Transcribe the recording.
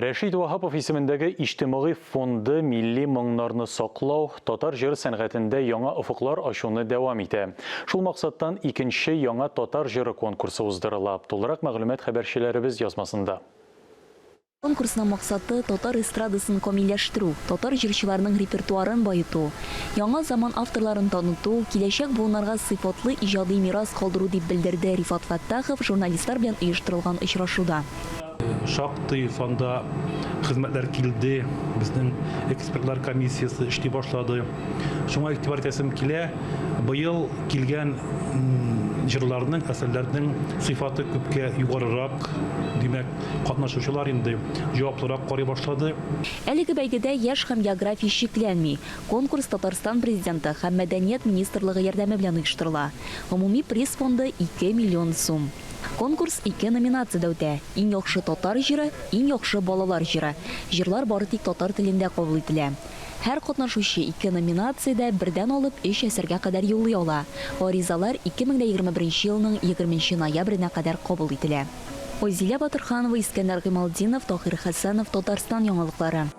Рәшит Ваһапов исемендәге иҗтимагый фонды милли моңнарны саклау, татар җыр сәнгатендә яңа офыклар ачуны дәвам итә. Шул максаттан икенче Яңа татар җыры конкурсы уздырыла. Тулырак мәгълүмат хәбәрчеләребез язмасында. Конкурсның максаты, татар эстрадасын камилләштерү, татар җырчыларының репертуарын баету, яңа заман авторларын таныту, киләчәк буыннарга сыйфатлы иҗади мирас калдыру, дип белдерде Рифат Фәттахов журналистлар белән оештырылган очрашуда. Шактый санда хезмәтләр килде, безнең экспертлар комиссиясе эшли башлады. Шуңа игътибар итәсем килә, быел килгән җырларның, әсәрләрнең сыйфаты күпкә югарырак, димәк, катнашучылар инде җаваплырак карый башлады. Әлеге бәйгедә яшь һәм география чикләнми. Конкурс Татарстан Президенты һәм Мәдәният министрлыгы ярдәме белән оештырыла. Гомуми приз фонды, 2 миллион сум. Конкурс ике номинациядә үтә, Иң яхшы татар җыры, Иң яхшы балалар җыры. Җырлар бары тик татар телендә кабул ителә. Һәр катнашучы ике номинациядә бердән алып өч әсәргә кадәр юллый ала. Гаризалар 2021 елның егерменче ноябренә кадәр кабул ителә. Айзилә Батырханова, Искәндәр Гыймалтдинов, Таһир Хәсәнов, Татарстан яңалыклары.